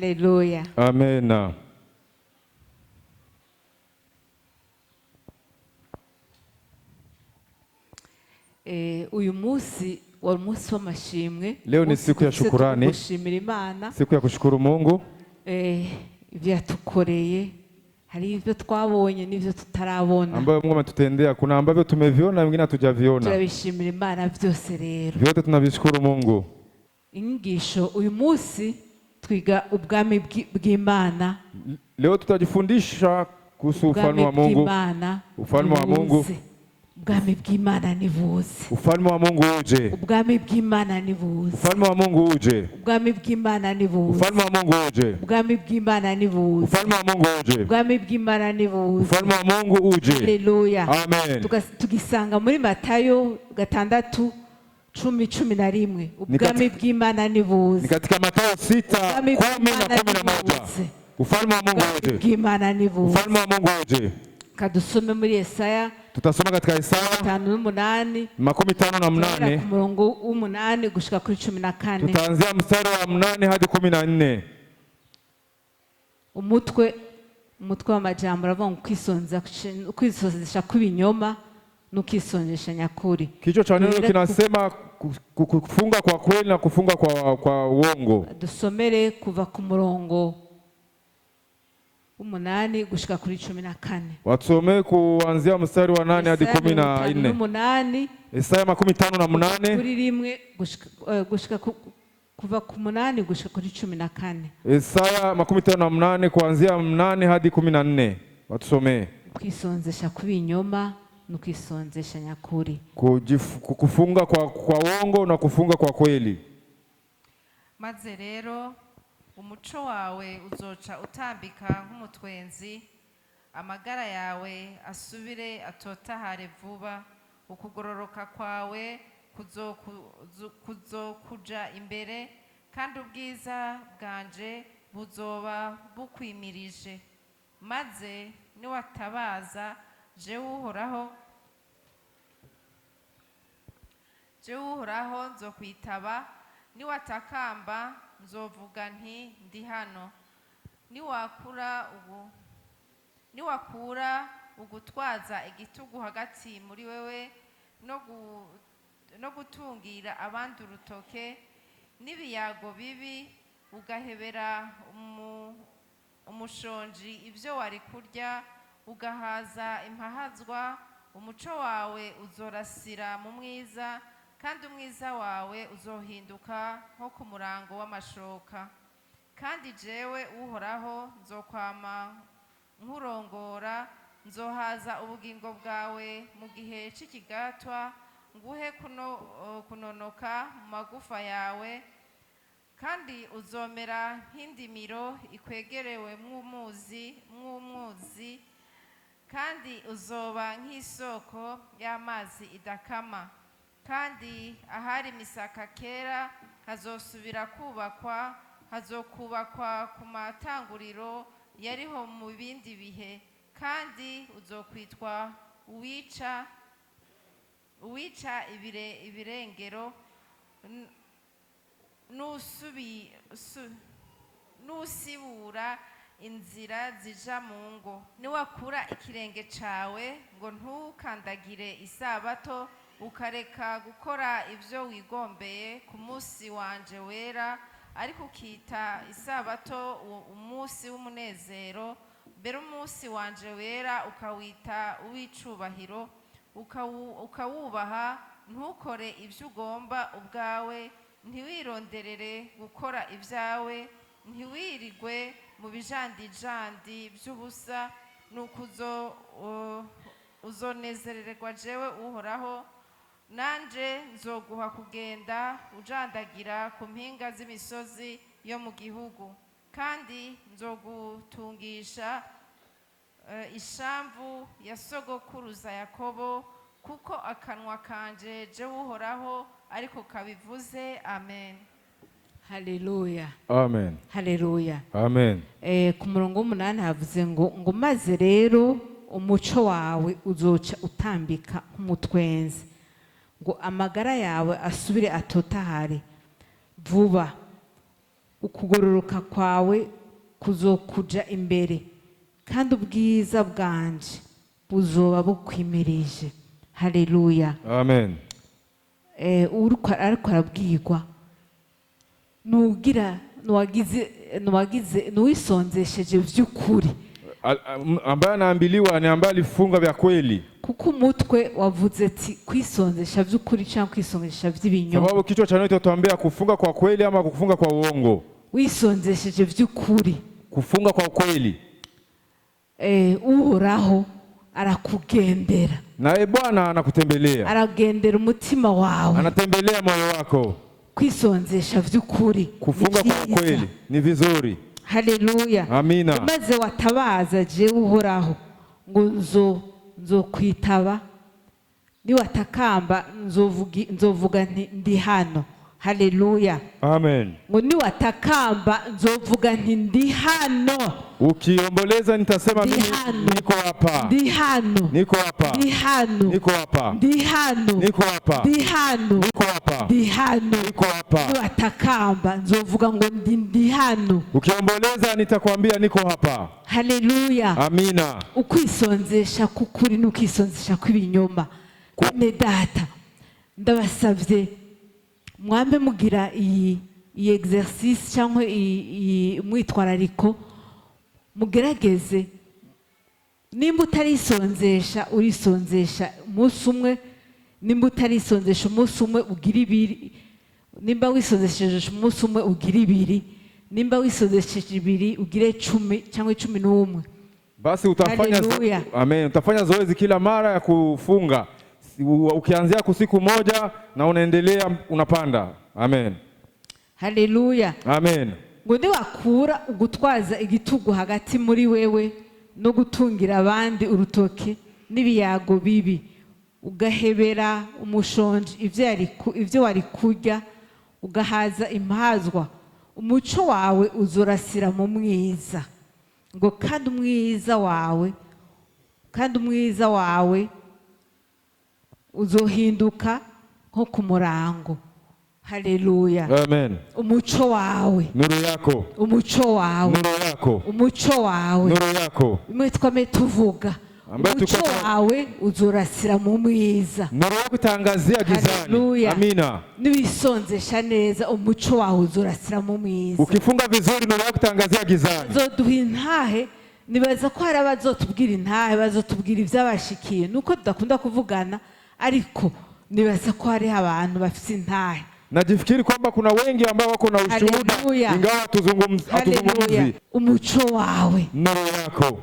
Haleluya. Amen. Uyu munsi wari umunsi w'amashimwe. Leo ni Umunsi siku ya dufise shukurani. gushimira Imana Siku ya kushukuru Mungu ibyo yatukoreye, hari ibyo twabonye n'ibyo tutarabona. Ambayo Mungu ametutendea. Kuna ambavyo tumeviona, vingine hatujaviona. Turabishimira Imana byose rero. Vyote tunavishukuru Mungu. Inyigisho uyu munsi twiga ubwami bw'Imana. Leo tutajifundisha kuhusu ufalme Ubwami wa Mungu. bw'Imana Ufalme wa Mungu. nibuze. Ubwami bw'Imana nibuze. Ufalme wa Mungu uje. Ubwami bw'Imana nibuze. Ufalme wa Mungu uje. Ubwami bw'Imana nibuze. Ufalme wa Mungu uje. Ubwami bw'Imana nibuze. Ufalme wa Mungu uje. Ubwami bw'Imana nibuze. Ufalme wa Mungu uje. Haleluya. Amen. Tugisanga muri Matayo 6, 10, 11. Ubwami bw'Imana Ni nibuze. katika Mathayo 6, Ubwami 10 na bw'Imana 11. nibuze. Ufalme wa Mungu Ubwami uje. bw'Imana nibuze. Ufalme wa Mungu uje. Kadusome muri Yesaya Tutasoma katika Isaya 58. 58. Guhera ku murongo w'umunani gushika kuri 14. Tutaanzia mstari wa 8 hadi 14. Umutwe w'amajambo uravuga ngo kwisonzesha kw'ibinyoma n'ukisonzesha nyakuri. Kichwa cha neno Duhere kinasema kufunga kwa kweli na kufunga kwa uongo. Dusomere kuva ku murongo w'umunani gushika kuri 14. Watusomee kuanzia mstari wa 8 hadi Yesaya kumi mirongo na itanu nne. n'umunani Isaya 58. kuri rimwe gushika kuva ku 8 gushika kuri 14. Isaya 58 kuanzia 8 hadi 14. Watusomee. Kwisonzesha kw'ibinyoma n'ukwisonzesha nyakuri. Kufunga kwa uongo na kufunga kwa kweli. Maze rero umuco wawe uzoca utambika nk'umutwenzi, amagara yawe asubire atotahare vuba, ukugororoka kwawe kuzokuja imbere, kandi ubwiza bwanje buzoba bukwimirije. Maze niwatabaza, jewe Uhoraho nzokwitaba, niwatakamba nzovuga nti: 'Ndi hano.' Niwakura ugutwaza igitugu hagati muri wewe no gutungira abandi urutoke n'ibiyago bibi, ugahebera umushonji ibyo wari kurya, ugahaza impahazwa, umuco wawe uzorasira mu mwiza, kandi umwiza wawe uzohinduka nko ku murango w'amashoka. Kandi jewe Uhoraho nzokwama nkurongora, nzohaza ubugingo bwawe mu gihe cy'ikigatwa, nguhe kunonoka mu magufa yawe, kandi uzomera nk'indimiro ikwegerewe mw'umwuzi, kandi uzoba nk'isoko y'amazi idakama. Kandi ahari imisaka kera hazosubira kubakwa, hazokubakwa ku matanguriro yariho mu bindi bihe, kandi uzokwitwa uwica ibirengero n'usibura inzira zija mu ngo. Niwakura ikirenge cawe ngo ntukandagire isabato, ukareka gukora ibyo wigombeye ku munsi wanje wera, ariko ukita isabato umunsi w'umunezero, mbere umunsi wanje wera ukawita uw'icubahiro, ukawubaha, ntukore ibyo ugomba ubwawe, ntiwironderere gukora ibyawe, ntiwirigwe mu bijandijandi by'ubusa, nuko uzonezererwa jewe Uhoraho, nanje nzoguha kugenda ujandagira ku mpinga z'imisozi yo mu gihugu, kandi nzogutungisha ishamvu ya sogokuruza Yakobo, kuko akanwa kanje jewe Uhoraho ariko kabivuze. Amen. Haleluya. Amen. Haleluya. Amen. Ku murongo w'umunani havuze ngo maze rero umuco wawe uzoca utambika nk'umutwenzi, ngo amagara yawe asubire atotahare vuba. Ukugororoka kwawe kuzokuja imbere, kandi ubwiza bwanje buzoba bukwimirije. Haleluya. Amen. Uriko ariko arabwirwa nugira nuwagize nuwisonzesheje vy'ukuri. Ambaye anaambiliwa ni ambaye alifunga vya kweli. Kuko umutwe wavuze ati kwisonzesha vy'ukuri cyangwa kwisonzesha vy'ibinyoma. Sababu kichwa cha neno kitatuambia kufunga kwa kweli ama kufunga kwa uongo. Wisonzesheje vy'ukuri, Kufunga kwa ukweli, Uhoraho arakugendera. Naye Bwana anakutembelea, Aragendera umutima wawe. Anatembelea moyo wako. Kwisonzesha vy'ukuri ni Kufunga kwa vyiza. ukweli ni vizuri. Haleluya. Amina. Maze watabaza jewe Uhoraho, ngo nzokwitaba, niwatakamba nzovuga nti ndi hano. Haleluya. Amen. Ngo niwatakamba nzovuga nti ndi hano. Ukiomboleza nitasema mimi Ndi hano. niko hapa, Ndi hano. niko hapa, Ndi hano. niko hapa, Ndi hano. niko hapa, Ndi hano. niko hapa, Ndi hano. niko hapa. Niwatakamba nzovuga ngo ndi hano. Ukiomboleza nitakwambia niko hapa. Haleluya. Amina. Ukwisonzesha k'ukuri n'ukwisonzesha kw'ibinyoma. Bene data, ndabasabye mwambe mugira iyi exercice cyangwa iyi mwitwarariko, mugerageze. Nimba utarisonzesha, urisonzesha umunsi umwe. Nimba utarisonzesha umunsi umwe, ugira ibiri. Nimba wisonzesheje umunsi umwe, ugira ibiri. Nimba wisonzesheje ibiri, ugire 10 cyangwa 11. Basi utafanya Haleluya. Amen. Utafanya zoezi kila mara ya kufunga. Ukianzia kwa siku moja na unaendelea unapanda. Amen. Haleluya. Amen. Ngo niwakura ugutwaza igitugu hagati muri wewe, no gutungira abandi urutoke n'ibiyago bibi, ugahebera umushonji ibyo wari kurya, ugahaza impazwa, umuco wawe uzorasira mu mwiza, ngo kandi umwiza wawe uzohinduka nko ku murango. Haleluya. Amen. Umuco wawe. Nuru yako. Umuco wawe. Nuru yako. Umuco wawe. Nuru yako. Bimwe twame tuvuga, Ambaye umuco wawe uzorasira mu mwiza. Nuru yako itaangazia gizani. Haleluya. Amina. Niwisonzesha neza, umuco wawe uzorasira mu mwiza. Ukifunga vizuri, nuru yako itaangazia gizani. Bazoduha intahe. Nibaza ko hari abazotubwira intahe, bazotubwira ibyabashikiye. Nuko tudakunda kuvugana, ariko nibaza ko hariho abantu bafite intahe. Najifikiri kwamba kuna wengi ambao wako na ushuhuda, Haleluya. ingawa Haleluya. hatuzungumzi. Umuco wawe, Nuru yako.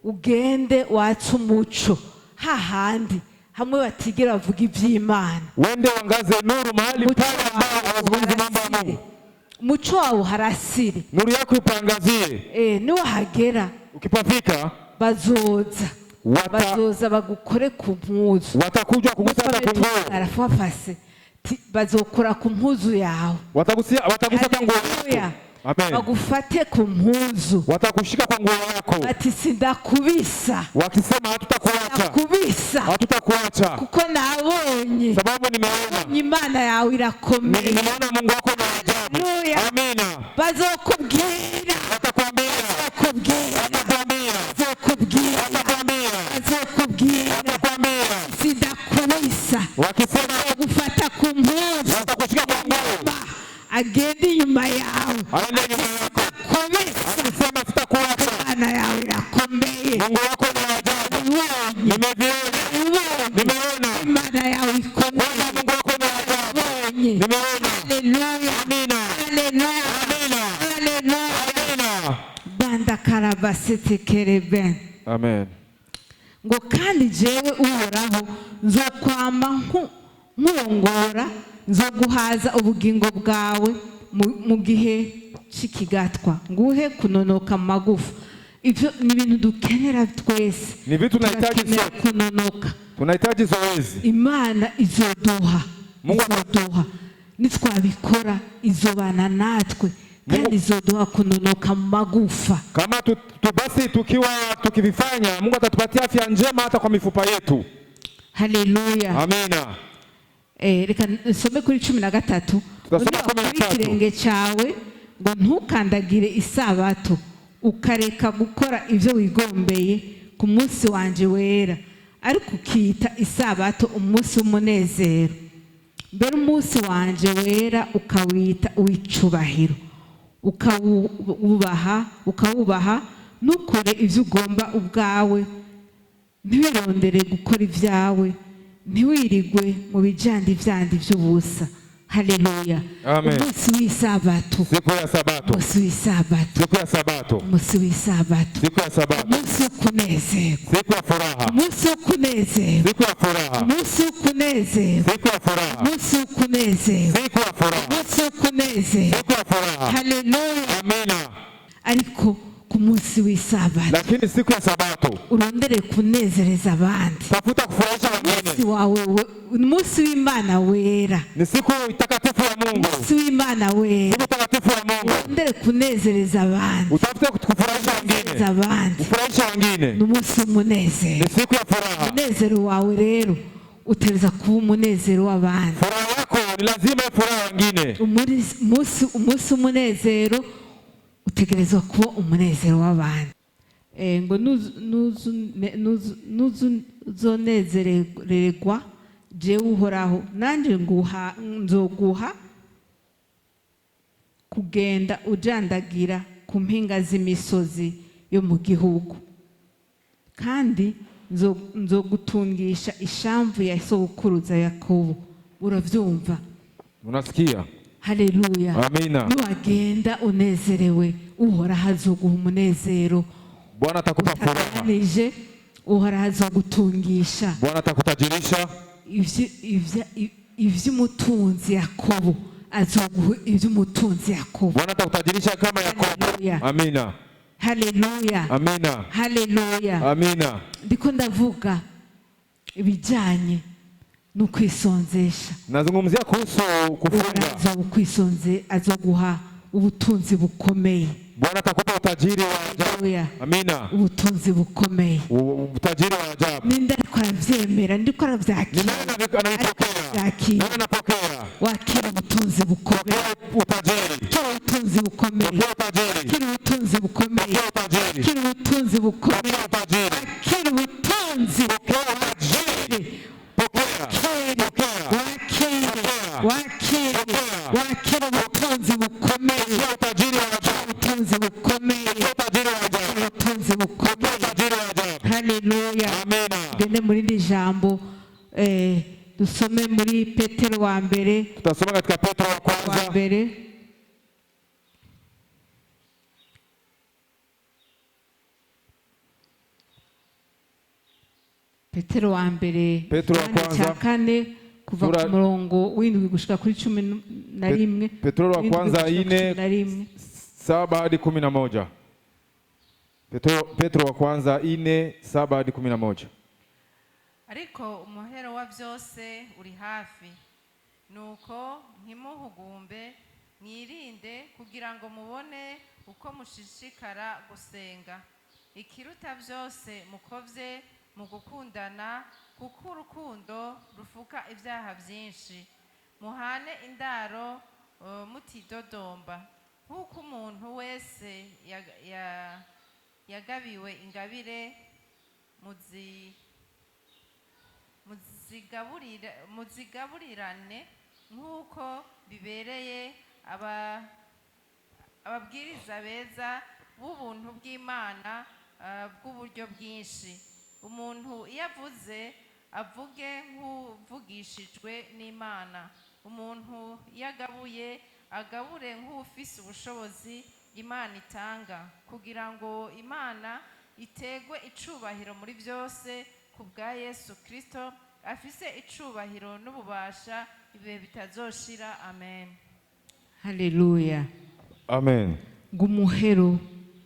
ugende watse umuco hahandi hamwe batigera bavuga iby'Imana. Wende uangaze nuru mahali Umuco pale ambao wawe hawazungumzi mambo ya uharasire. Mungu. Umuco wawe uharasire. Nuru yako ipaangazie. Niwahagera, Ukipafika, bazoza, bazoza bagukore ku mpuzu. Watakuja kugusa hata ku nguo. Arafafase bazokora ku mpuzu yawe. Watagusa hata nguo Haleluya. yako. Amen. Bagufate ku mpuzu. Watakushika kwa nguo yako. Bati sindakubisa. Wakisema hatutakuacha. Ndakubisa. Hatutakuacha. Kuko nabonye. Sababu nimeona. Imana yawe irakomeye. Nimeona Mungu wako ni wa ajabu. Haleluya. Amina. Bazokubwira. Watakwambia. Bazokubwira. Watakwambia. Bazokubwira. Watakwambia. Bazokubwira. Watakwambia. Sindakubisa. Wakisema Gufata ku mpuzu. watakushika kwa nguo. Agende inyuma yawe. Aende nyuma yako. Kubisa. Akisema sitakuacha. Imana yawe irakomeye. Mungu wako ni wa ajabu. Ubonye. Nimeviona. Ubonye. Nimeona. Imana yawe ikomeye. Bwana Mungu wako ni wa ajabu. Ubonye. Nimeona. Haleluya. Amina. Haleluya. Amina. Haleluya. Amina. Banda karabasete kereben. Amen. Ngo kandi jewe Uhoraho nzokwama nkurongora, nzoguhaza ubugingo bwawe mu gihe c'ikigatwa, nguhe kunonoka mu magufa. Ivyo ni ibintu dukenera twese. Ni vitu tunahitaji Turakenera sote. kunonoka. Tunahitaji zoezi. Imana izoduha. Mungu Izoduha nitwabikora, izobana natwe kandi izoduha kunonoka mu magufa. Kama basi tukiwa tukivifanya, Mungu atatupatia afya njema hata kwa mifupa yetu. Haleluya. Amina. Reka nsome kuri 13. Tutasoma Ngo 13. niwakura ikirenge cyawe Ngo ntukandagire isabato, ukareka gukora ibyo wigombeye ku munsi wanje wera, ariko ukita isabato umunsi w'umunezero, mbere umunsi wanje wera ukawita uw'icubahiro, ukawubaha, ntukore ibyo ugomba ubwawe, ntiwirondere gukora ibyawe, ntiwirigwe mu bijandi vyandi by'ubusa. Haleluya. Amen. Umunsi w'isabato. Siku ya Sabato. Umunsi w'isabato. Siku ya Sabato. Umunsi w'isabato. Siku ya Sabato. Umunsi wo kunezerwa. Siku ya furaha. Umunsi wo kunezerwa. Siku ya furaha. Umunsi wo kunezerwa. Siku ya furaha. Umunsi wo kunezerwa. Siku ya furaha. Umunsi wo kunezerwa. Siku ya furaha. Haleluya. Amina. Ariko ku munsi w'isabato, Lakini siku ya Sabato urondere kunezereza abandi. tafuta kufurahisha Umunsi wengine. wawe umunsi w'Imana wera. Ni siku takatifu ya Mungu. Umunsi w'Imana wera. Siku takatifu ya Mungu. Urondere kunezereza abandi. Utafute kufurahisha wengine. Abandi. Kufurahisha wengine. Ni umunsi w'umunezero. Ni siku ya furaha. Umunezero wawe rero utereza kuba umunezero w'abandi. Furaha yako ni lazima iwe furaha ya wengine. Umunsi w'umunezero utegerezwa kuba umunezero w'abandi. Ngo nuzonezererwa jewe Uhoraho, nanjye nzoguha kugenda ujandagira ku mpinga z'imisozi yo mu gihugu, kandi nzogutungisha ishamvu ya sogokuruza Yakobo. Uravyumva? Unasikia? Haleluya. Amina. Niwagenda unezerewe, Uhoraho azoguha umunezero. Bwana atakupa furaha. Utagabanije, Uhoraho azogutungisha. Bwana atakutajirisha. Ivy'umutunzi Yakobo azoguha ivy'umutunzi Yakobo. Bwana atakutajirisha kama Yakobo. Haleluya. Amina. Haleluya. Amina. Haleluya. Amina. Ndiko ndavuga ibijanye no kwisonzesha. Nazungumzia kuhusu kufunga. Azoguha ubutunzi bukomeye. Bwana atakupa utajiri wa ajabu. Haleluya. Amina. Ubutunzi bukomeye. Utajiri wa ajabu. Ninde ariko aravyemera? Ndiko Ni aravyakira? nani anaipokea? Aravyakira. Nani anapokea? Wakira ubutunzi bukomeye. Pokea utajiri. Wakira ubutunzi bukomeye. Pokea utajiri. Wakira ubutunzi bukomeye. Pokea utajiri. Wakira ubutunzi bukomeye. Pokea utajiri. Wakira ubutunzi. Pokea utajiri. Pokea. Wakira. Pokea. Wakira. Pokea. Wakira. Pokea. Wakira ubutunzi bukomeye. Pokea utajiri wa ajabu. Ubutunzi bukomeye. Pokea utajiri wa ajabu. Ubutunzi bukomeye. Pokea utajiri wa ajabu. Haleluya. Amina. Tugende muri iri jambo, dusome muri Petero wa mbere. Tutasoma katika Petro wa Wa kwanza. mbere. Petero wa mbere, Petero wa igihande kwanza. cya kane, kuva Sura- ku murongo w'indwi gushika kuri 11. Petro wa W'indwi kwanza gushika kuri ine 11. 7 hadi 11. Petro wa kwanza 4:7 hadi 11. Ariko umuhero wa byose uri hafi, nuko ntimuhugumbe, mwirinde kugira ngo mubone uko mushishikara gusenga. Ikiruta byose, mukovye mu gukundana, kuko urukundo rufuka ibyaha byinshi. Muhane indaro mutidodomba, nk'uko umuntu wese yagabiwe ingabire, muzigaburirane nk'uko bibereye ababwiriza beza b'ubuntu bw'Imana bw'uburyo bwinshi. Umuntu iyo avuze, avuge nk'uvugishijwe n'Imana. Umuntu iyo agabuye, agabure nk'ufise ubushobozi Imana itanga, kugira ngo Imana itegwe icubahiro muri byose ku bwa Yesu Kristo, afise icubahiro n'ububasha ibihe bitazoshira. Amen. Haleluya. Amen. Ngo umuhero,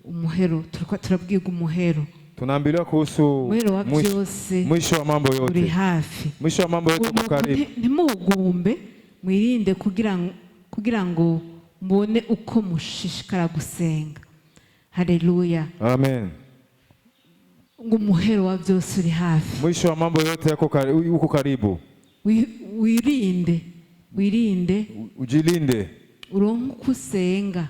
umuhero, turiko turabwirwa umuhero. Tunaambiliwa kuhusu Umuhero wa byose mwisho wa mambo uri yote. hafi. Mwisho wa mambo yote uko karibu. Ntimugumbe, mwirinde kugira ngo mubone uko mushishikara gusenga. Haleluya. Amen. Ngo umuhero wa byose uri hafi. Mwisho wa mambo yote yako uko karibu. Wirinde, wirinde. Ujilinde. Uronke uko usenga.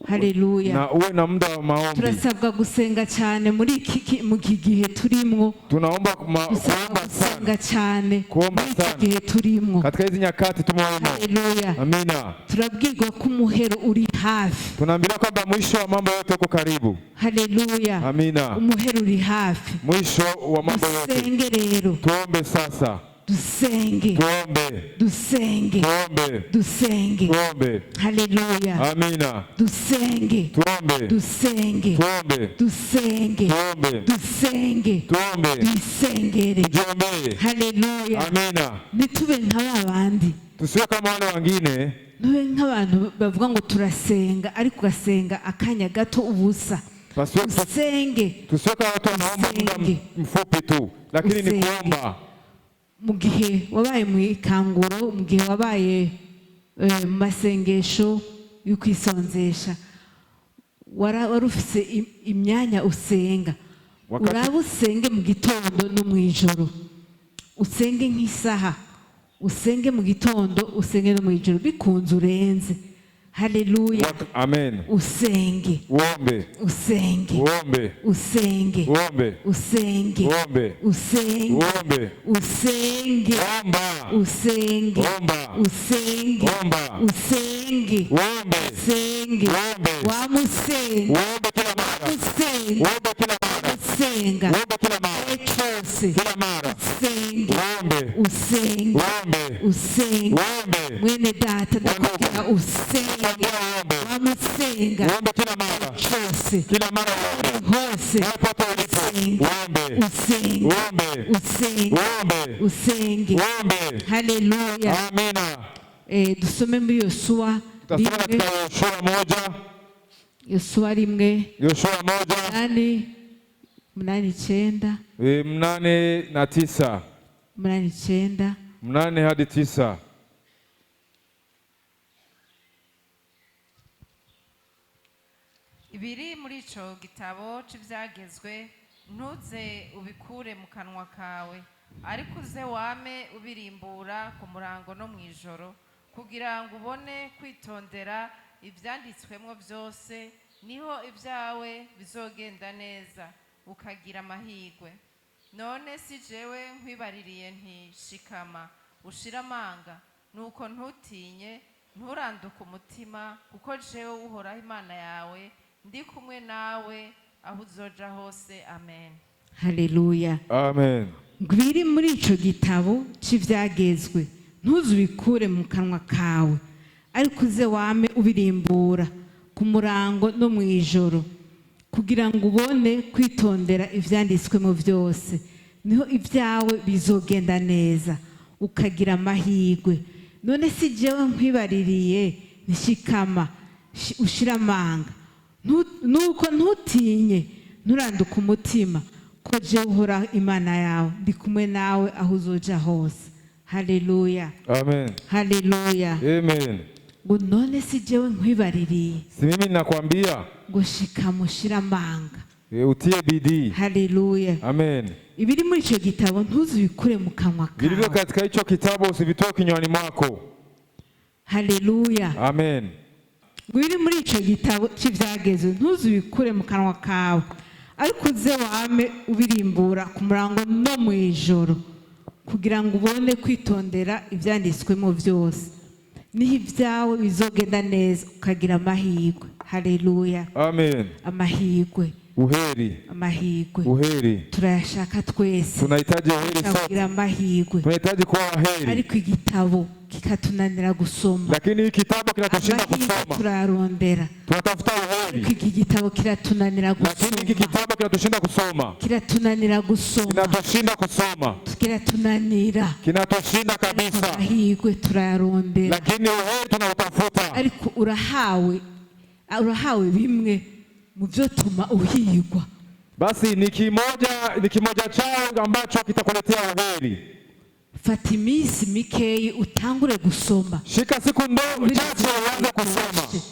Haleluya. Na uwe na muda wa maombi. Turasabwa gusenga cyane muri mu iki gihe turimwo. Tunaomba Dusabwa kuomba sana gusenga cyane Kuomba muri iki sana. gihe turimwo. Katika hizi nyakati tumomo. Haleluya. Amina. Turabwirwa ko umuhero uri hafi. Tunaambiwa kwamba mwisho wa mambo yote uko karibu. Haleluya. Amina. Umuhero uri hafi. Mwisho wa mambo yote. Dusenge rero. Tuombe sasa. Dusenge. Tuombe. Dusenge. Tuombe. Dusenge. Tuombe. Haleluya. Amina. Dusenge. Tuombe. Dusenge. Tuombe. Dusenge. Tuombe. Dusenge. Tuombe. Dusengere. Tujiombee. Haleluya. Amina. Ntitube nka ba bandi. Tusiwe kama wale wengine. Ntube nk'abantu bavuga ngo turasenga ariko ugasenga akanya gato ubusa. Pasiwe Usenge. Tusiwe kama watu wanaomba muda Usenge. mfupi tu, lakini ni Usenge. kuomba. Mu gihe wabaye mu ikanguro, mu gihe wabaye mu masengesho yo kwisonzesha, wari ufise imyanya usenga. Uraba usenge mu gitondo no mu ijoro, usenge nk'isaha, usenge mu gitondo, usenge no mu ijoro, bikunze urenze. Haleluya. Amen. Usenge. Uombe. Usenge. Uombe. Usenge. Uombe. Usenge. Uombe. Usenge. Uombe. Usenge. Omba. Usenge. Omba. Usenge. Omba. Usenge. Uombe. Usenge. Uombe. Wamusenga. Uombe kila mara. Usenga. Uombe kila mara. Usenga. Uombe kila mara. Cyose. Kila mara. Usenge. Uombe. Usenge. Uombe. Usenge. Uombe. Mwene data ndakubwira usenge. Uombe. Wamusenga. Uombe kila mara. Cyose. Kila mara uombe. Hose. Popote ulipo. Usenge. Uombe. Usenge. Uombe. Usenge. Uombe. Usenge. Uombe. Haleluya. Amina. Dusome muri Yosuwa Tutasoma rimwe. katika Yoshua 1. Yosuwa rimwe. Yoshua 1. 8 8 9. 8 na 9. 8 9. 8 hadi 9. Ibiri muri ico gitabo c'ivyagezwe ntuze ubikure mu kanwa kawe, ariko uze wame ubirimbura ku murango no mw'ijoro, kugira ngo ubone kwitondera ivyanditswemwo vyose, niho ibyawe bizogenda neza ukagira amahirwe. None si jewe nkwibaririye nti shikama ushire amanga, nuko ntutinye nturanduke umutima, kuko jewe Uhoraho Imana yawe ndi kumwe nawe aho uzoja hose. Amen. Haleluya. Amen. Ngwiri muri ico gitabo c'ivyagezwe ntuzubikure mu kanwa kawe, ariko uze wame ubirimbura ku murango no mw'ijoro, kugira ngo ubone kwitondera ivyanditswemo vyose, niho ibyawe bizogenda neza ukagira amahirwe. None si jewe nkwibaririye nishikama ushira amanga, nuko ntutinye nturanduke umutima, ko jewe Uhoraho Imana yawe ndi kumwe nawe aho uzoja hose. Haleluya. Amen. Haleluya. Amen. Ngo none si jewe nkwibaririye Si mimi ninakwambia ngo shikama ushire amanga. Utie bidii. Haleluya. Amen. Ibiri muri ico gitabo ntuzubikure mu kanwa Vilivyo kawe. katika hicho kitabu usivitoe kinywani mwako. Haleluya. Amen. Ibiri muri ico gitabo c'ivyagezwe ntuzubikure mu kanwa kawe, ariko uze wame ubirimbura ku murango no mw'ijoro, kugira ngo ubone kwitondera ivyanditswemo vyose, niho ibyawe bizogenda neza ukagira amahirwe. Haleluya. Amen. Amahirwe. Uheri. Amahirwe. Uheri. Turayashaka twese. Tunahitaji uheri sote. Kugira amahirwe. Tunahitaji kuwa waheri. Ariko igitabo kikatunanira gusoma. Lakini hiki kitabu kinatushinda kusoma. Turarondera. Tunatafuta uheri. Ariko iki gitabo kiratunanira gusoma. Lakini hiki kitabu kinatushinda kusoma. Kiratunanira gusoma. Kinatushinda kusoma. Kiratunanira. Kinatushinda kabisa. Amahirwe turarondera. Lakini uheri tunautafuta. Ariko urahawe bimwe mu byo tuma uhigwa. Basi ni kimoja chao ambacho kitakuletea uheri. Fata iminsi mikeyi utangure gusoma. Shika siku ndogo chache uanze kusoma.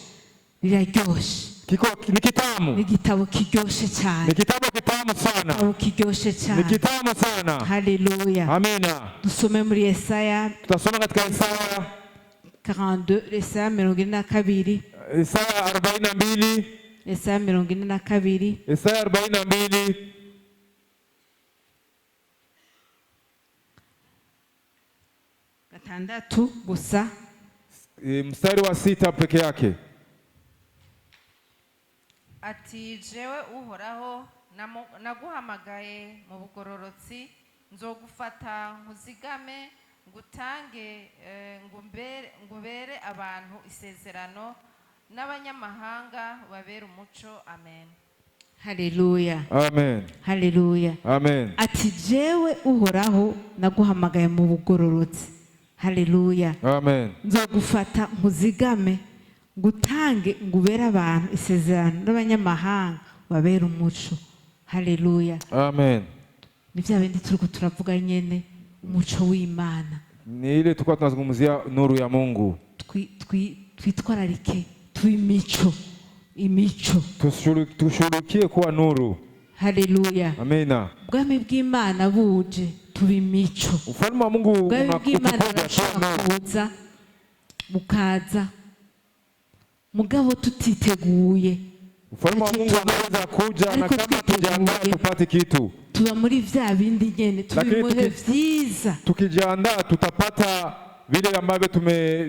Biraryoshe. Kiko ni kitamu. Ni gitabo kiryoshe cyane. Ni kitabu kitamu sana. Gitabo kiryoshe cyane. Ni kitamu sana. Haleluya. Amina. Dusome muri Yesaya. Tutasoma katika Yesaya 42, Yesaya 42. Isaya 42. Yesaya 42. Isaya 42. 6 gusa. Mstari wa 6 peke yake. Ati jewe Uhoraho naguhamagaye mu bugororotsi, nzogufata nkuzigame, ngutange ngubere abantu isezerano n'abanyamahanga babere umuco. Amen. Haleluya. Amen. Haleluya. Amen. Ati jewe Uhoraho naguhamagaye mu bugororotsi. Haleluya. Amen. Nzogufata nkuzigame, ngutange ngubere abantu isezerano n'abanyamahanga babere umuco. Haleluya. Amen. Ni bya bindi turiko turavuga nyene, umuco w'Imana. Ni ile tulikuwa tunazungumzia, nuru ya Mungu. Twitwararike tube imico, imico. Tushughulikie kuwa nuru. Haleluya. Amina. Ubwami bw'Imana buje, tuba imico. Ufalme wa Mungu Ubwami bw'Imana ukikuja, tuwe burashobora nuru. kuza, bukaza, mugabo tutiteguye. Ufalme wa Mungu unaweza kuja na Ariko kama tujiandaa twiteguye. tupate kitu. Tuba muri vya bindi nyene, tuba Lakini mu bihe vyiza. Tukijiandaa tutapata vile ambavyo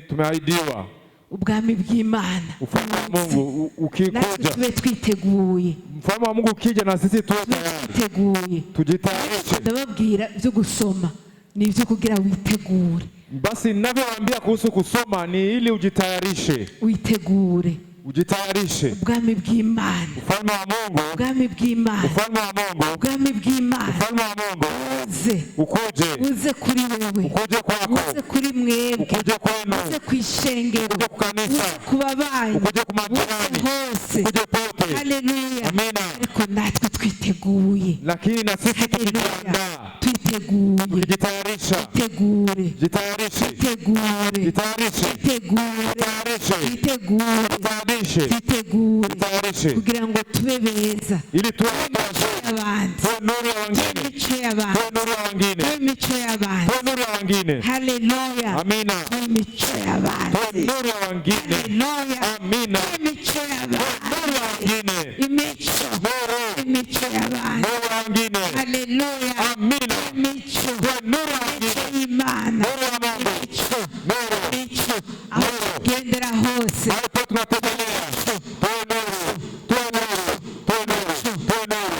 tumeahidiwa. Ubwami bw'Imana Ufalme wa Mungu natwe ukikuja, tube twiteguye. Mfalme wa Mungu ukija na sisi tuwe Tube tayari. twiteguye. Tujitayarishe. Ndababwira ibyo gusoma ni ibyo kugira witegure. Basi ninavyowaambia kuhusu kusoma ni ili ujitayarishe. Witegure. Ujitayarishe. Ubwami bw'Imana. Ufalme wa Mungu. Ubwami bw'Imana. Ufalme wa Mungu. Ubwami bw'Imana. Ufalme wa Mungu. Uze. Ukuje. Uze kuri wewe. Ukuje kwako. Uze kuri mwebwe. Ukuje kwenu. Uze ku ishengero. Ukuje ku kanisa. Uze ku babanyi. Ukuje ku majirani. Uze hose. Ukuje pote. Haleluya. Amina. Ariko natwe twiteguye. Lakini na sisi Haleluya. tukijiandaa. Twiteguye. Tukijitayarisha. Twitegure. Jitayarishe. Twitegure. Jitayarishe. Twitegure. Jitayarishe. Twitegure. Jitayarishe. Twitegure. Jitayarishe. Kugira ngo tube beza. Ili tuwe watu wazuri. Y'abandi. Tuwe nuru ya wengine. Imico y'abandi. Tuwe nuru ya wengine. Tube imico y'abandi. Tuwe nuru ya wengine. Haleluya. Amina. Tube imico y'abandi. Tuwe nuru ya wengine. Haleluya. Amina. Tube imico Tuwe nuru ya y'abandi. wengine. Imico. Nuru. Imico y'abandi. Nuru ya wengine. Haleluya. Amina. Imico. Tuwe nuru ya Imico wengine. y'Imana. Nuru ya Mungu. Imico. Nuru. Imico. Aho tugendera hose. Mahali pote tunatembelea. Tuwe nuru. Tuwe nuru. Tuwe nuru. Tuwe nuru.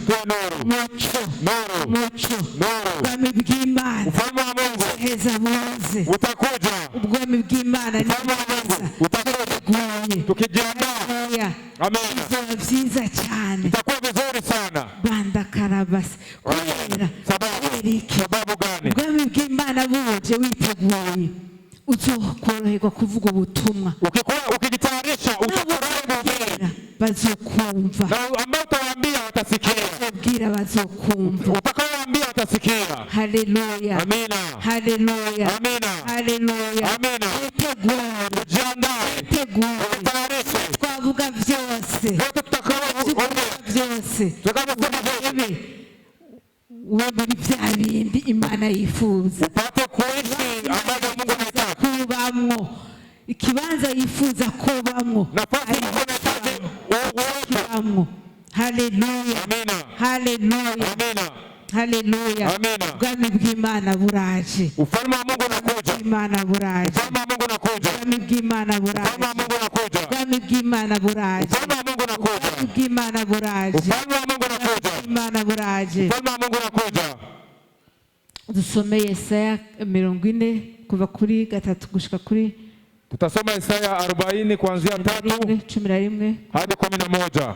Tuwe nuru. Muco. Nuru. Muco. Nuru. Ubwami bw'Imana. Ufalme wa Mungu Heza buze. utakuja. Ubwami bw'Imana ni Ufalme wa Mungu bwiza. utakuja. Teguye. Tukijiandaa. Haleluya. Amina. Bizoba vyiza cyane. Itakuwa vizuri sana. Banda karabasi. Kubera Sababu, kubera iki? sababu gani? Ubwami bw'Imana buje witeguye, uzokoroherwa kuvuga ubutumwa. Ukikuwa ukijitayarisha utafurahi kuhubiri. Nababwira bazokumva. Na ambao utawaambia watasikia. Ubwira bazokumva. Utakaowaambia watasikia. Haleluya. Amina. Haleluya. Amina. Haleluya. Amina. Witegure. Jiandae. Witegure. Ujitayarishe. Twavuga byose. Yote tutakayoongea, Byose. tutakavyosema vyote, Ube ube muri bya bindi Imana yifuza upate kuishi ambavyo Mungu anataka. kubamwo, ikibanza yifuza kubamwo. Nafasi Mungu anahitaji uwepo. Kubamwo. Haleluya. Amina. Haleluya. Amina. Haleluya. Amina. Ubwami bw'Imana buraje. Ufalme wa Mungu unakuja. Imana buraje. Ufalme wa Mungu unakuja. Ubwami bw'Imana buraje. Ufalme wa Mungu unakuja. Ubwami bw'Imana buraje. Ufalme wa Mungu unakuja. Ubwami bw'Imana buraje. Ufalme wa Mungu unakuja. Imana buraje. Ufalme wa Mungu unakuja. Dusome Yesaya 40 kuva kuri 3 gushika kuri Tutasoma Isaya 40 kuanzia 3 11. hadi 11.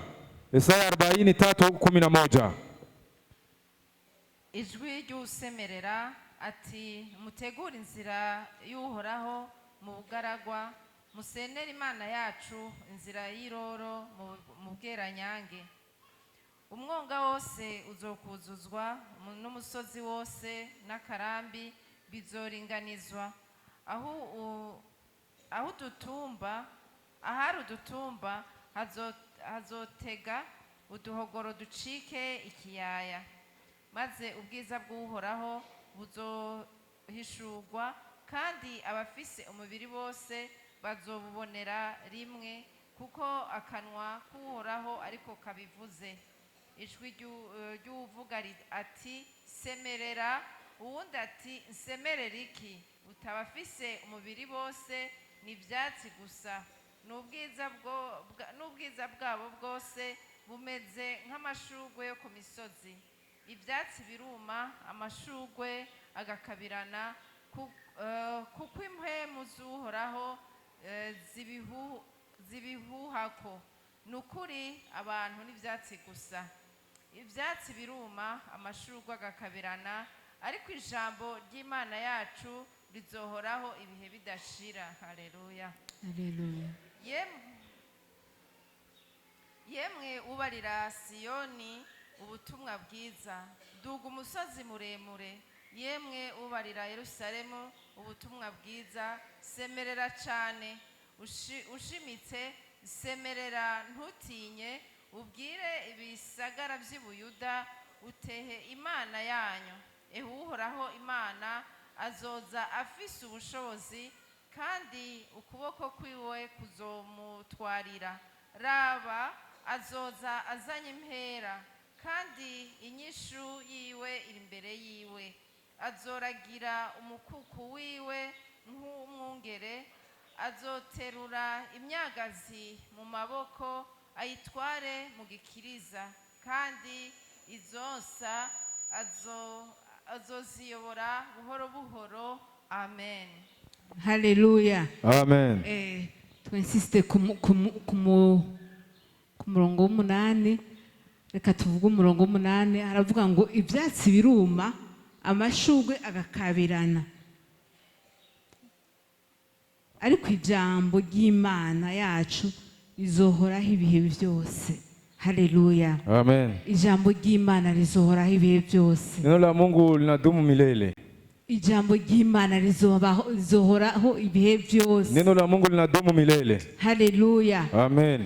Isaya 40 3 11. Ijwi ry'usemerera ati mutegure inzira y'Uhoraho mu bugaragwa, musenere Imana yacu inzira y'iroro mu bweranyange. Umwonga wose uzokuzuzwa, n'umusozi wose n'akarambi bizoringanizwa, aho udutumba, ahari udutumba hazotega uduhogoro ducike ikiyaya, maze ubwiza bw'Uhoraho buzohishurwa, kandi abafise umubiri bose bazobubonera rimwe. Kuko akanwa k'Uhoraho ariko kabivuze. Ijwi ry'uwuvuga ati: "Semerera." Uwundi ati: "Nsemerera iki?" Utabafise umubiri bose ni ibyatsi gusa, n'ubwiza bwabo bwose bumeze nk'amashurwe yo ku misozi. Ibyatsi biruma, amashurwe agakabirana, kuko impwemu z'Uhoraho zibihuhako. Ni ukuri, abantu n'ibyatsi gusa. Ibyatsi biruma, amashurwe agakabirana, ariko ijambo ry'Imana yacu rizohoraho ibihe bidashira. Haleluya. Haleluya. Yemwe ubarira Siyoni ubutumwa bwiza, duga umusozi muremure. Yemwe ubarira Yerusalemu ubutumwa bwiza, semerera cyane ushimitse, semerera ntutinye. Ubwire ibisagara by'i Buyuda utehe Imana yanyu, ehe, Uhoraho Imana azoza afise ubushobozi, kandi ukuboko kwiwe kuzomutwarira. Raba, azoza azanye impera, kandi inyishu yiwe iri imbere yiwe. Azoragira umukuku wiwe nk'umwungere, azoterura imyagazi mu maboko ayitware mu gikiriza, kandi izonsa azoziyobora buhoro buhoro. Amen. Haleluya. Amen. Twinsiste ku murongo w'umunani. Reka tuvuge umurongo w'umunani. Haravuga ngo ibyatsi biruma, amashurwe agakabirana, ariko ijambo ry'Imana yacu rizohoraho ibihe byose. Haleluya. Amen. Ijambo ry'Imana rizohoraho ibihe byose. Neno la Mungu linadumu milele. Ijambo ry'Imana rizohoraho ibihe byose. Neno la Mungu linadumu milele. Haleluya. Amen.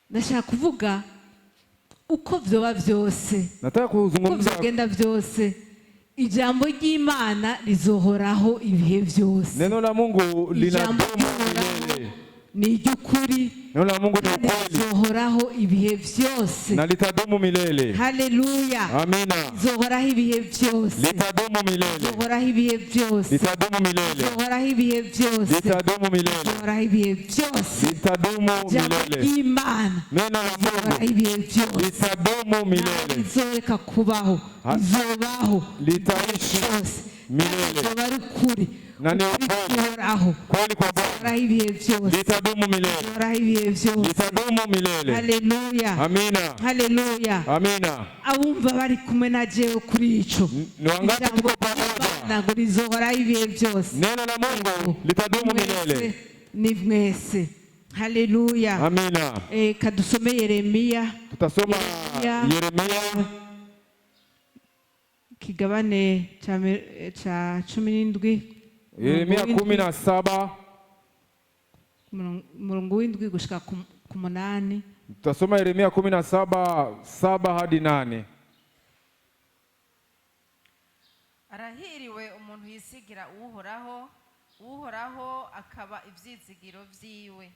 Ndashaka kuvuga uko vyoba vyose, Nataka uko kuzungumza vyogenda vyose, ijambo ry'Imana rizohoraho ibihe byose. Neno la Mungu Ijambo linadumu ry'Uhoraho milele. ni iry'ukuri Neno la Mungu ni kandi ukweli rizohoraho ibihe byose. Na litadumu milele. Haleluya. Amina. Rizohoraho ibihe byose. Litadumu milele. Rizohoraho ibihe byose. Litadumu milele. Rizohoraho ibihe byose. Litadumu milele. Rizohoraho ibihe byose. Litadumu Ijambo milele. ry'Imana Neno la rizohoraho Mungu ibihe byose. litadumu milele. Rizoreka kubaho, rizobaho Litaishi byose. milele. Rizoba ari ukuri. Na ni Ukuri ukweli. guhoraho. Kweli kwa Bwana Rizohoraho ibihe byose. litadumu milele. Rizohoraho ibihe byose. Litadumu milele. Haleluya. Amina. Haleluya. Amina. Abumva bari kumwe na jewe kuri ico, Ni wangapi ijambo tuko pamoja? ry'Imana ngo rizohoraho ibihe byose. Neno la Mungu litadumu Mwese, milele. ni mwese. Haleluya. Amina. Kadusome Yeremiya. Tutasoma Yeremia. Yeremia Kigabane ca 17. Yeremia Umurongo 17. Umurongo w'indwi gushika ku munani. Tutasoma Yeremia 17 7 hadi 8. Arahiriwe umuntu yisigira Uhoraho, Uhoraho akaba ibyizigiro byiwe,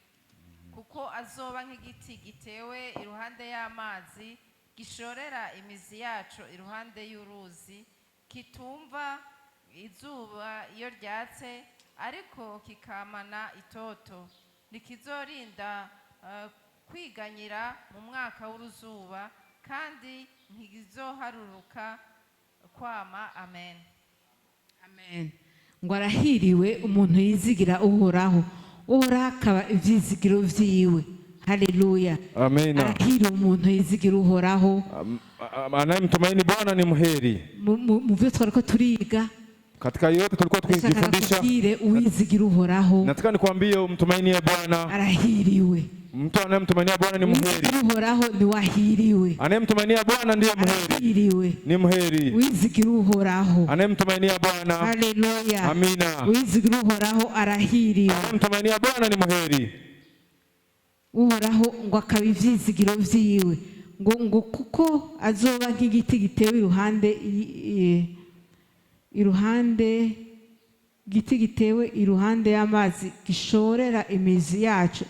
kuko azoba nk'igiti gitewe iruhande y'amazi, gishorera imizi yaco iruhande y'uruzi, kitumva izuba iyo ryatse, ariko kikamana itoto. Ntikizorinda kwiganyira mu mwaka w'uruzuba, kandi ntikizoharuruka kwama. Amen. Amen. Ngo arahiriwe umuntu yizigira Uhoraho, Uhoraho akaba ibyizigiro vyiwe. Haleluya. Amina. Arahiriwe umuntu yizigira Uhoraho. Anayemtumaini Bwana ni mheri. Mu byo twariko turiga, Katika yote tulikuwa ndashaka tukijifundisha, nakubwire, uwizigira Uhoraho nataka nikwambie, umtumainie Bwana. arahiriwe. Mtu anayemtumainia Bwana ni mheri. Uwizigira Uhoraho niwahiriwe. Anayemtumainia Bwana ndiye mheri, Arahiriwe ni mheri. uwizigira Uhoraho. Anayemtumainia Bwana, Haleluya. Amina. Uwizigira Uhoraho arahiriwe. Anayemtumainia Bwana ni mheri. Uhoraho ngo akaba ivyizigiro vyiwe, ngo kuko azoba nk'igiti gitewe iruhande iruhande Igiti gitewe iruhande y'amazi, gishorera imizi yaco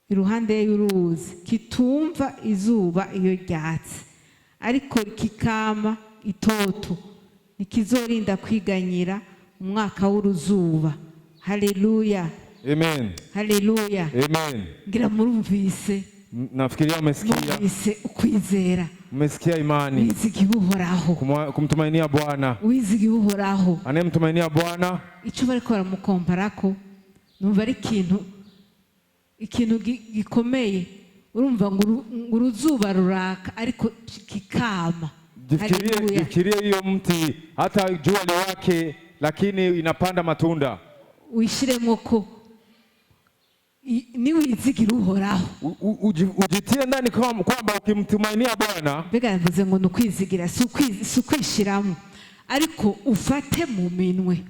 iruhande y'uruzi, kitumva izuba iyo ryatse, ariko kikama itoto, ntikizorinda kwiganyira umwaka w'uruzuba. Haleluya! Amen. Haleluya! Amen. Ngira murumvise. Nafikiria umesikia, Murumvise ukwizera. Umesikia imani. Wizigiye Uhoraho. Kumtumainia Bwana. Wizigiye Uhoraho. Anayemtumainia Bwana. Icyo bariko baramukomparako, numva ari ikintu gikomeye. Urumva ngo uruzuba ruraka ariko kikama. Jifikirie, Haleluya. jifikirie hiyo mti, hata jua liwake, lakini inapanda matunda. Wishiremo ko niwizigira Uhoraho. Ujitie ndani kwamba ukimtumainia Bwana. Mbega yavuze ngo ni ukwizigira, si ukwishiramo, ariko ufate mu minwe.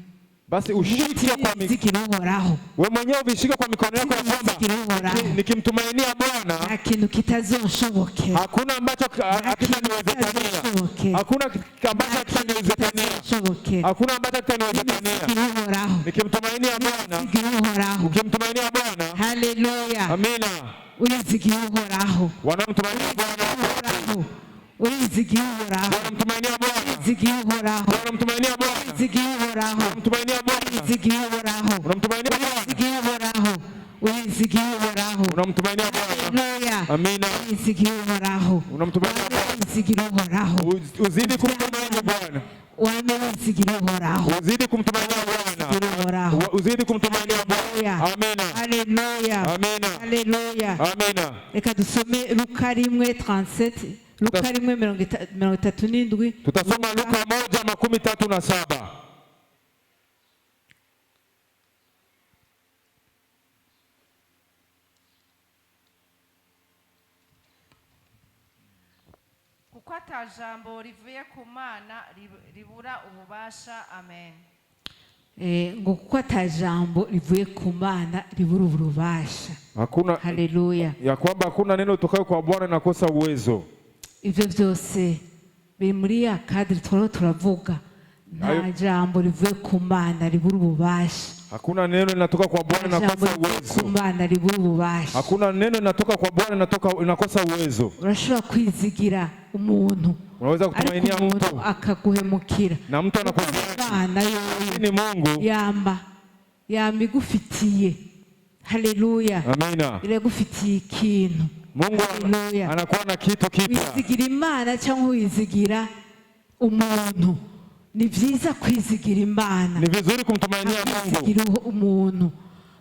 Basi ushike kwa Wizigira Uhoraho. We mwenyewe uvishike kwa mikono yako ya kwamba Wizigira Uhoraho. Nikimtumainia Bwana, Nta kintu kitazonshobokera. Hakuna ambacho hakitaniwezekania, hakuna ambacho hakitaniwezekania, Kitazonshobokera. Hakuna ambacho hakitaniwezekania. Wizigira Uhoraho. Nikimtumainia Bwana, Wizigira Uhoraho. Ukimtumainia Bwana, Haleluya. Amina. Wizigira Uhoraho. Wanaomtumainia Bwana, Uhoraho. Wizigira Uhoraho. wanamtumainia Bwana, Wizigira Uhoraho. wanamtumainia Bwana, Wizigira Uhoraho. wanamtumainia Bwana, Wizigira Uhoraho. unamtumainia Bwana, Wizigira Uhoraho. Wizigira Uhoraho. Unamtumainia Bwana. Haleluya. Amina. Wizigira Uhoraho. Unamtumainia Bwana. Wizigira Uhoraho. Uzidi kumtumaini Bwana. Wame wizigira Uhoraho. Uzidi kumtumainia Bwana. Wizigira Uhoraho. Uzidi kumtumainia Bwana. Amina. Haleluya. Amina. Haleluya. Amina. Reka dusome Luka 1:37, Luka 1:37. Tutasoma Luka 1:37. Kuko ata jambo rivuye ku Mana ribura ububasha. Amen. Ngo kuko ata jambo rivuye ku Mana ribura ububasha. Hakuna Haleluya. Ya kwamba hakuna neno tokayo kwa Bwana nakosa uwezo. Ivyo vyose biri muri ya cadre twariho turavuga. Nta Ayo. jambo rivuye ku Mana ribura ububasha. Hakuna neno linatoka kwa Bwana Nta jambo linakosa rivuye ku uwezo. Mana ribura ububasha. Hakuna neno linatoka kwa Bwana linakosa uwezo. Urashobora kwizigira umuntu, Unaweza ariko kutumainia umuntu mtu akaguhemukira. Na mtu anakuacha. Imana yoyo Lakini Mungu yamba igufitiye. Haleluya. Amina. Iragufitiye ikintu. Mungu Haleluya. anakuwa na kitu kipya. Wizigira Imana cyangwa wizigira umuntu? Ni byiza kwizigira Imana. Ni vizuri kumtumainia Mungu Wizigira umuntu,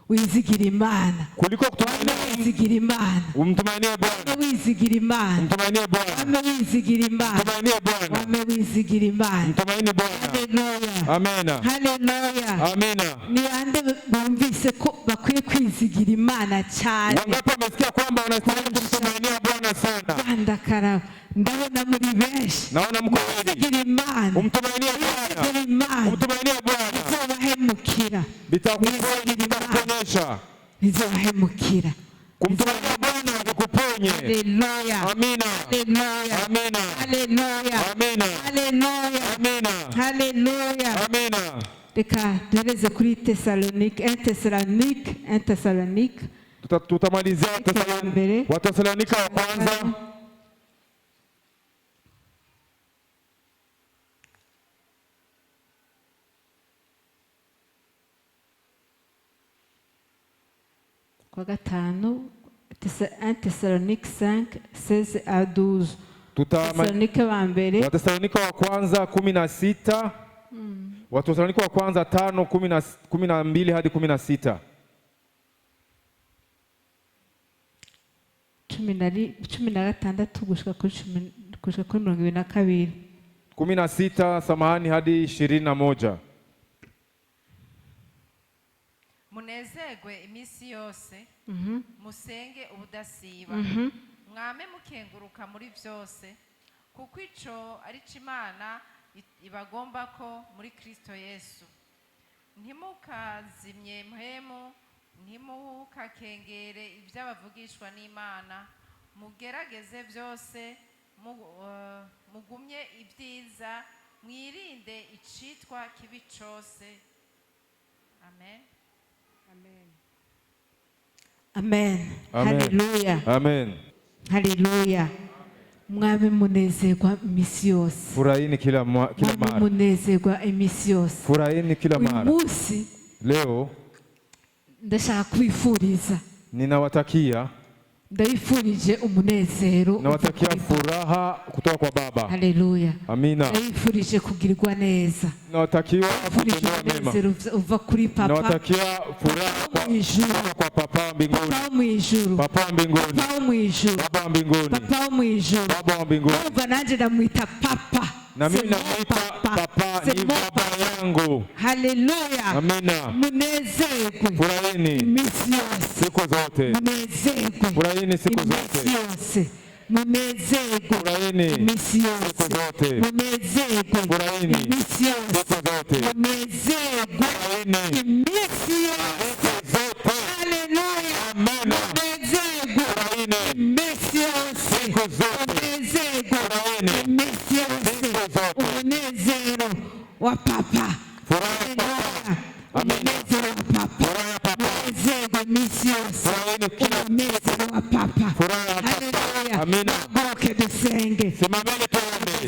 wizigira Imana. Kuliko kutumainia. Wizigira Imana. Umtumainie Bwana. Wizigira Imana. Umtumainie Bwana. Wame wizigira Imana. Umtumainie Bwana. Wame wizigira Imana. Mtumaini Bwana. Haleluya. Amina. Haleluya. Amina. Ni bande bumvise ko bakwiye kwizigira Imana cyane? Wangapi wamesikia kwamba wanastahili kumtumainia Bwana sana? Bandakara, ndabona muri benshi. Naona mko wengi. Wizigira Imana. Umtumainie Bwana. Wizigira Imana. Umtumainie Bwana. Ntizobahemukira. Bitakuponyesha. Ntizobahemukira. Kumtumainia Bwana kukuponye. Haleluya. Amina. Haleluya. Amina. Haleluya. Amina. Haleluya. Amina. Haleluya. Amina. Reka duhereze kuri Tesalonike, 1 Tesalonike, 1 Tesalonike. Tutamalizia Mbere. Watesalonika wa kwanza. Kwa gatanu, 1 Tesalonike 5 16 à 12. Tesalonike wa mbere. Watesalonika wa kwanza 16. Watesalonika wa kwanza 5, 12 hadi 16. 16 gushika kuri cumi, gushika kuri 22. 16, samahani, hadi 21. Munezerwe iminsi yose, musenge ubudasiba, mwame mukenguruka muri byose, kuko ico ari co Imana ibagomba ko muri Kristo Yesu. Ntimukazimye mpwemu, ntimukakengere iby'abavugishwa n'Imana, mugerageze byose, mugumye ibyiza, mwirinde icitwa kibi cose. Amen. Amen. Amen. Haleluya. Amen. Haleluya. Mwami munezerwa iminsi yose. Furahini kila Mwami mara. munezerwa iminsi yose. Furahini kila Uyu mara. munsi Leo ndashaka kwifuriza, ninawatakia ndabifurije umunezero uva nawatakia kuri Papa. furaha kutoka kwa Baba. Haleluya. Amina. Ndabifurije kugirirwa neza. Nawatakiwa Ndabifurije kutendewa mema. umunezero uva kuri Papa Nawatakia furaha wo mu ijuru. kutoka kwa Papa wa mbinguni. Papa wo mu ijuru. Papa wa mbinguni. Papa wo mu ijuru. Baba wa mbinguni. Papa wo mu ijuru. Baba wa mbinguni. Urumva nanjye ndamwita Papa. Na mimi C'est mon namwita papa. Papa, C'est ni mon baba papa. yangu. Haleluya. Amina. Munezerwe Furahini iminsi yose. siku zote. Munezerwe Furahini siku iminsi zote. yose. Munezerwe Furahini iminsi yose. siku zote. Munezerwe Furahini iminsi yose. siku zote. Munezerwe Furahini iminsi yose. siku zote. Haleluya. Amina. Munezerwe Furahini iminsi yose. siku zote. Munezerwe Furahini iminsi yose. siku zote. Umunezero wa Papa. Furaha ya Papa. Haleluya. Amina. Umunezero wa Papa. Furaha ya Papa. Munezerwe iminsi yose. Furahini kila Umunezero wa Papa. Furaha ya Papa. Haleluya. Amina. Muhaguruke dusenge. Simameni.